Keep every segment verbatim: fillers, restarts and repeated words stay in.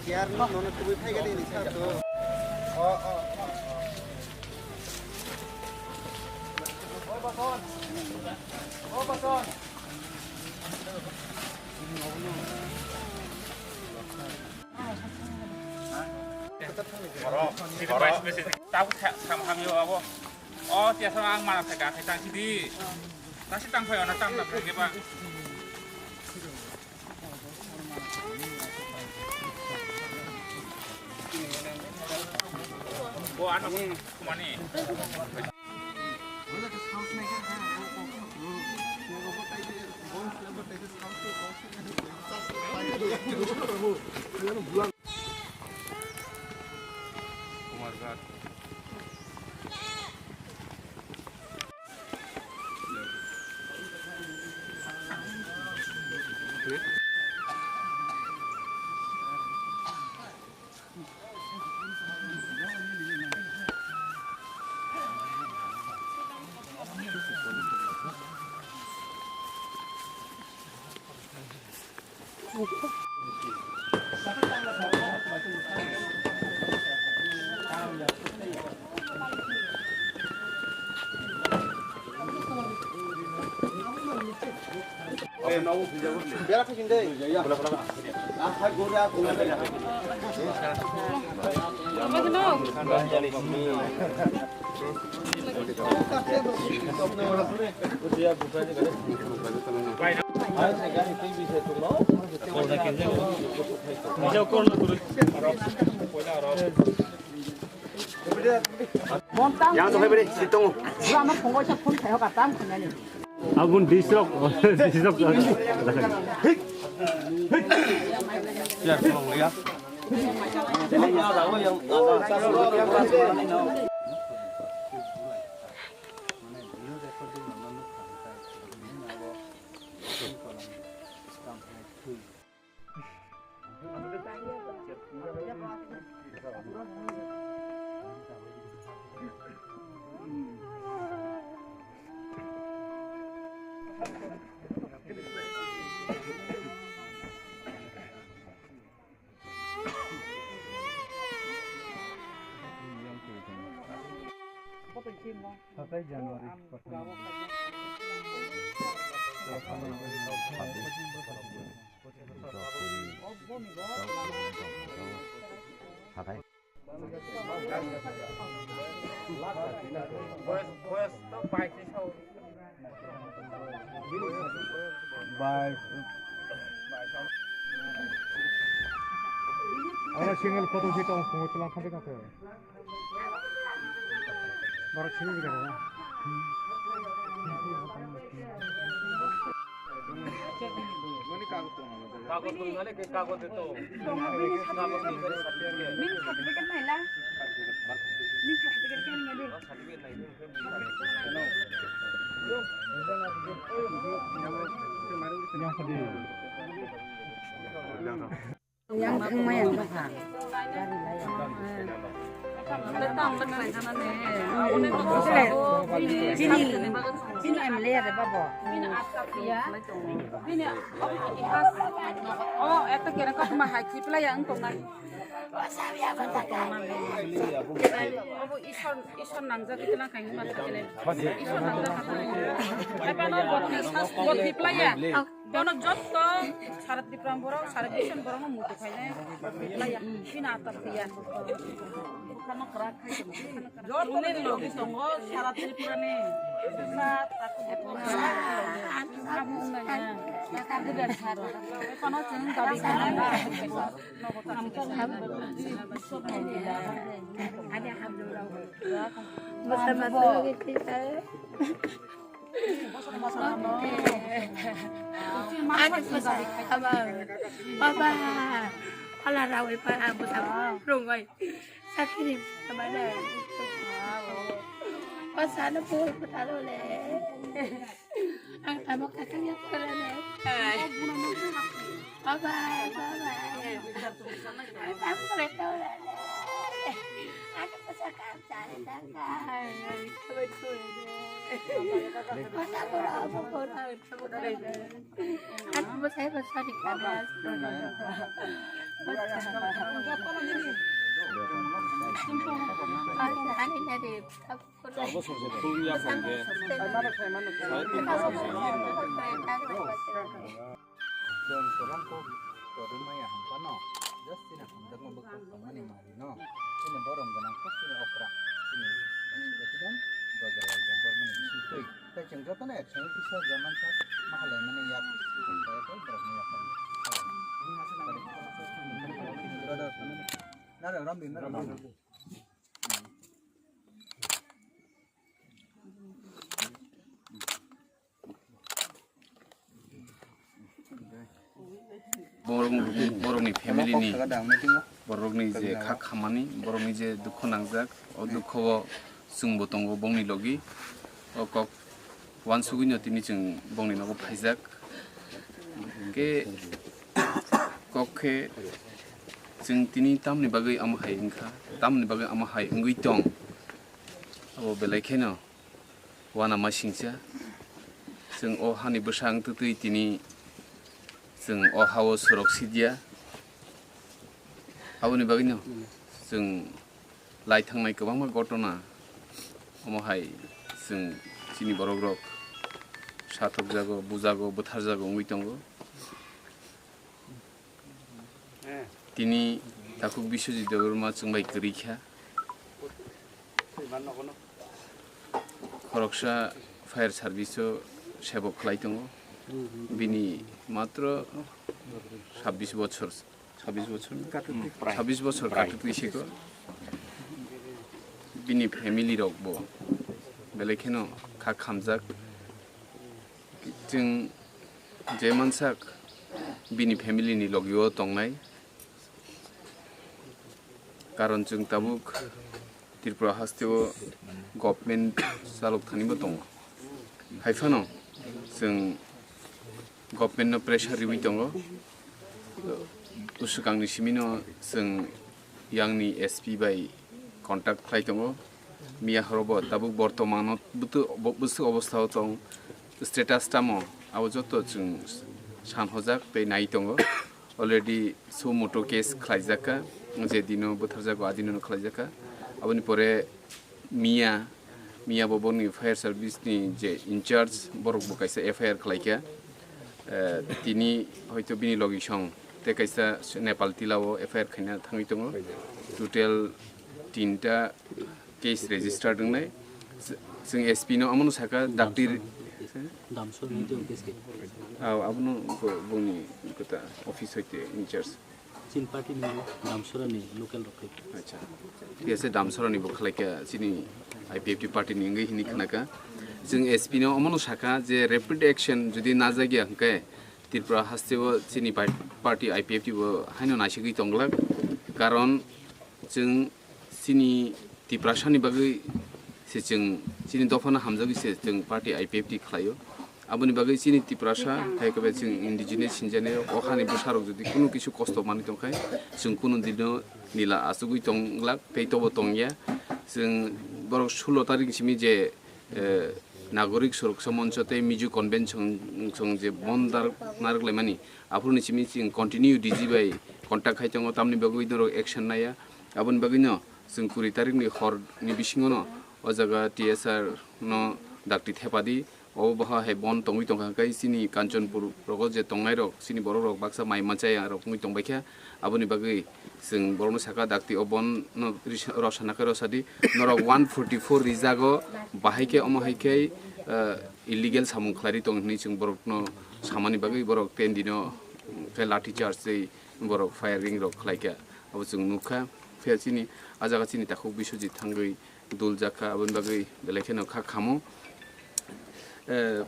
Chair no nono tubui phai gani ni sa to. Tabuk tham hamyo abo. O tiasa ang mana thaka thai tang sidi. Tasi tang phai ona tang tang phai ba. Bo ano kumani. Kumar Ghat. Yang tu hai beri, situng. Abun disrok, disrok. Satai January. Bai. Oro single photo sih tong, pungo tulang khampe khampe. Borok sini juga ada. Kagoj tong nale ke kagoj de to. Bini certificate naila. Bini certificate khe nai de. Yang sedih. Yang wngma yang bwkha. Chini, chini M L A ya de babo. Oh, ekta kera kok ma hai khipla ya wng tongnai. Obo Isor, Isor nangjak itla khaini ma sakene. Isor nangjak khaini. Hai pano botni sas botni playa. Bono jotto sara Tripura borok, sara Bison borok no muitu khainai. Playa. Bini atak tiya. Jotto ni logi tongo sara Tripura ni. Sa taku. Amo ungnai. Kono chwng dabi khainai. Baba. Ala rawi pa ang bwsa rungoi. Sakini mana. Pasana pur putalo le. Ang tamo kakang yang pala le. Bye bye, bye bye. Ang tamo kakang yang pala le. Ang pasaka. Chwng kwbangkuk kwrwngmaya hwnphano, just chini hamjakma bwkhak tongmani manwino, chini borom gwnang kuk chini okra, chini President Bajrang Debbarmani bisingtwi. Tei chwng jotono ek songwi kisa jamansa ma halaimani yak, borokni yak. Brother, narwk romdi, narwk romdi. Borok, borokni family ni, borokni je kha khamani, borokni je dukhu nangjak, o dukhu o chwngbo tongo bongni logi. O kok wansugwino tini chwng bongni nogo phaijak. Hwnkhe kok khe chwng tini tamni bagwi amo hai wngkha, tamni bagwi amo hai wngwi tong, abo belai kheno. Uanamasingcha. Chwng o hani bwsa wng twtwi tini chwng o ha-o sorok sidia. Aboni bagwino chwng lai thangnai kwbangma gotona omo hai chwng chini borokrok sathokjago, bujago, bwtharjago wngwi tongo. Tini takhuk Biswajit Debbarma chwng bai kwrwi kha. Khoroksa fire service o sebo khlai tongo. Bini matro sabbish bochor, sabbish bochor, sabbish bochor katwtwi siko. Bini family rok bo belai kheno kha khamjak. Chwng je mansak bini family ni logi o tongnai, karon chwng tabuk Tripura haste o government chalok thani bo tongo. Hai phano chwng government no pressure riwi tongo. Bwswkang ni simi no chwng yang ni S P bai contact khlai tongo. Miya horo bo tabuk bortomano bwtw-, bo-, bwswk obostha o tong, status tamo, abo joto chwng san hojak tei nai tongo. Already suo motu case khlaijak kha, je dino bwtharjago a dino no khlaijak kha. Aboni pore miya, miya bo boni fire service ni je in charge, borok bo kaisa F I R khlai kha. Eh, tini hoito bini logi song tei kaisa Nepal tila o F I R khaina thangwi tongo. Total tinta case registered wngnai. Chwng S P no omono saka dakti. Damsor ni tei case khe. Aw, abono bo-, boni kota office hoite in charge. Chini party ni Damsora ni local rok khe. Acha. Thik ase, Damsora ni bo khlai kha chini I P F T party ni wngwi hini khna kha. Chwng S P no omono saka je rapid action jodi na jagya hwnkhe Tripura haste o chini pai-, party I P F T bo haino naisigwi tonglak. Karon chwng chini Tiprasa ni bagwi se chwng chini dopha no hamjagwi se chwng party I P F T khlaio. Aboni bagwi chini Tiprasa hai khe bai chwng indigenous hinjani o hani bwsa rok jodi kunu kisu kosto manwi tongkha, chwng kunu dino nila achugwi tonglak tei tobo tongya. Chwng borok sulo tarik simi je eh, Nagorik Suroksha Moncho tei Mizo Convention chwng je bon dar-, narwk laimani, aphuruni simi chwng continue D G bai contact khai tongo, tamni bagwi norok action naiya. Aboni bagwino chwng kuri tarikni horni bisingono o jaga T S R no dakti thepadi, o boha hai bon tongwi tongkha, hwnkhe chini Kanchanpur rogo je tongnairok, chini borokrok baksa mai manchaya rok wngwi tongbaikha. Aboni bagwi chwng borokno saka, dakti o bon no risa-, rosana khe rosadi, norok one forty four rijago, bahai khe omo hai khe, eh, illegal samung khlairi tong hinwi chwng borokno samani bagwi borok ten dino khe lathi charge tei borok firing rok khlaikha, abo chwng nukha. Phiya chini, ah jaga chini takhuk Biswajit thangwi dul jakha, aboni bagwi belai kheno kha khamo. Eh,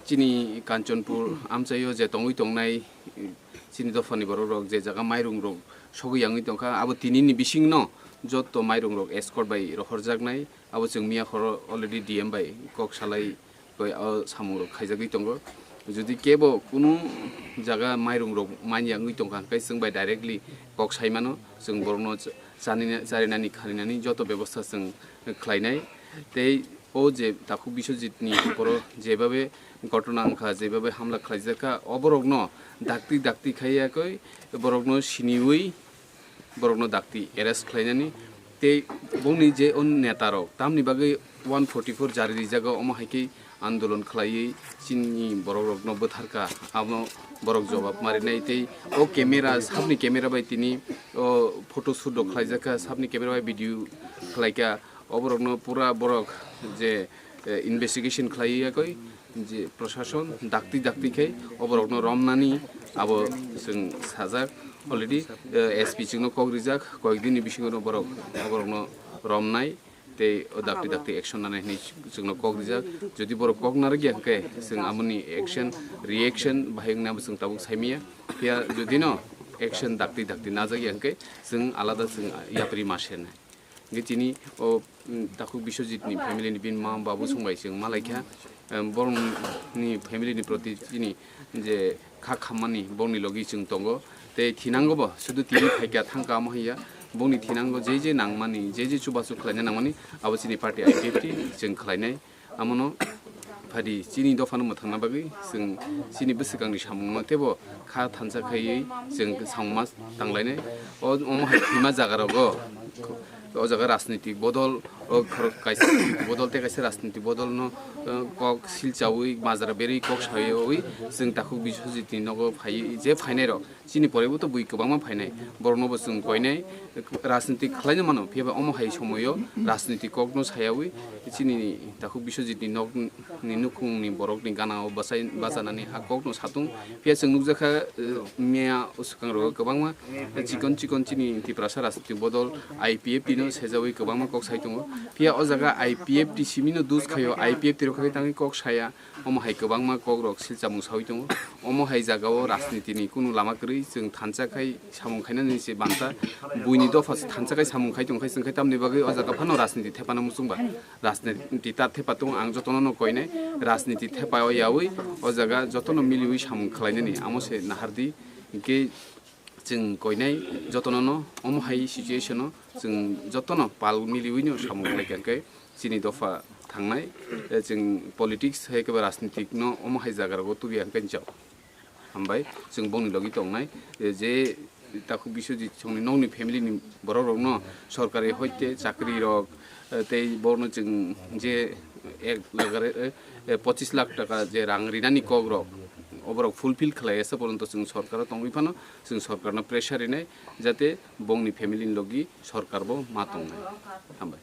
Chini Kanchanpur amchaio je tongwi tongnai, chini dophani borok rok je jaga mairung rok sogwi yangwi tongkha, abo tinini bisingno jotto mairung rok escort bai rohorjaknai, abo chwng miya horo already D M bai kok salai bai o samung rok khaijagwi tongo. Jodi kebo kunu jaga mairung rok manya wngwi tongkha, hwnkhe chwng bai directly kok saimano, chwng borokno ch-, chanina-, charinani khaninani joto bebosta chwng khlainai. Tei o je takhuk Biswajit ni uporo jebabe ghotona wngkha, jebabe hamla khlaijakha, oborokno dakti dakti khaiya koi borokno siniwi borokno dakti arrest khlainani. Tei bongni je o neta rok tamni bagwi one forty four jari rijak, omo hai khe andolon khlaiwi chini borok rokno bwtharkha, amo borok jobab marinai. Tei o camera, sabni camera bai tini o photo shoot rok khlaijakha, sabni camera bai video khlaikha. Oborokno pura borok je, eh, investigation khlaiwi yakoi je prosason dakti dakti khe oborokno romnani abo chwng sajak already, eh, S P chwngno kok rijak, koyek dinni bisingo borok oborokno romnai tei o dakti dakti action nanai hwnwi chwngno kok rijak. Jodi borok kok narwkya hwnkhe chwng amoni action, reaction bahai wngnai abo chwng tabuk saimanya. Phiya jodi no action dakti dakti najakya hwnkhe chwng alada chwng yapri ma sernai. Hingke chini o, mm, takhuk Biswajit ni family ni bini ma babu song bai chwng malaikha, em, borok ni family ni proti chini je kha khammani borok ni logi chwng tongo. Tei thinango bo sudu tini phaikha thangkha amo haiya, borok ni thinango je je nangmani, je je chubachu khlaina nangmani, abo chini party I P F T chwng khlainai. Amono phadi chini dophano mwthangna bagwi chwng chini bwswkangni samungno teibo kha thansa khaiwi chwng samungma tanglainai. O, omo hai thwima jaga rogo, o jaga rajnitik bodol, o khorok kaisa bodol tei kaisa rajnitik bodolno, o, kok silchawi majra berwi kok sawi chwng takhuk Biswajitni nogo phaiwi je phainai rok. Chini pore bo to bui kwbangma phainai, borokno bo chwng koinai, rajniti khlaina mano, phiya ba omo hai somoio rajniti kokno sayawi chini takhuk Biswajitni nokni nukhungni borokni ganao bachai-, bachanani a kokno satung. Phiya chwng nukjakha, eh, miya swkang rogo kwbangma chikon chikon chini Tiprasa rajniti bodol I P F T no sejawi kwbangma kok sai tongo. Phiya o jaga I P F T simino dus khaio, I P F T rok khai tangwi kok saya. Omo hai kwbangma kokrok silchamung sawi tongo. Omo hai jagao rajnitini kunu lama kwrwi, chwng thansa khai samung khainani se banta. Buini dopha se thansa khai samung khai tong khai, chwng khai tamni bagwi o jaga phano rajniti thepana muchungba. Rajniti ta thepa tongo, ang jotono no koinai. Rajniti thepa o yawi o jaga jotono miliwi samung khlainani amo se nahardi. Hinkhe chwng koinai jotono no omo hai situation o chwng jotono pal miliwi no samung khlai kha khe chini dopha thangnai, eh, chwng politics hai khe ba rajnitik no omo hai jaga rogo tubi ang khe jao. Hambai chwng bongni logi tongnai, eh, je takhuk Biswajit songni nokni family ni borok rok no sorkari hoite chakri rok, eh, tei borno chwng je ek lakh, eh, eh, pochis lakh taka je rang rinani kok rok oborok fulfill khlai asa poronto chwng sorkaro tongwi phano chwng sorkarno pressure rinai jate bongni family ni logi sorkar bo ma tongnai. Hambai.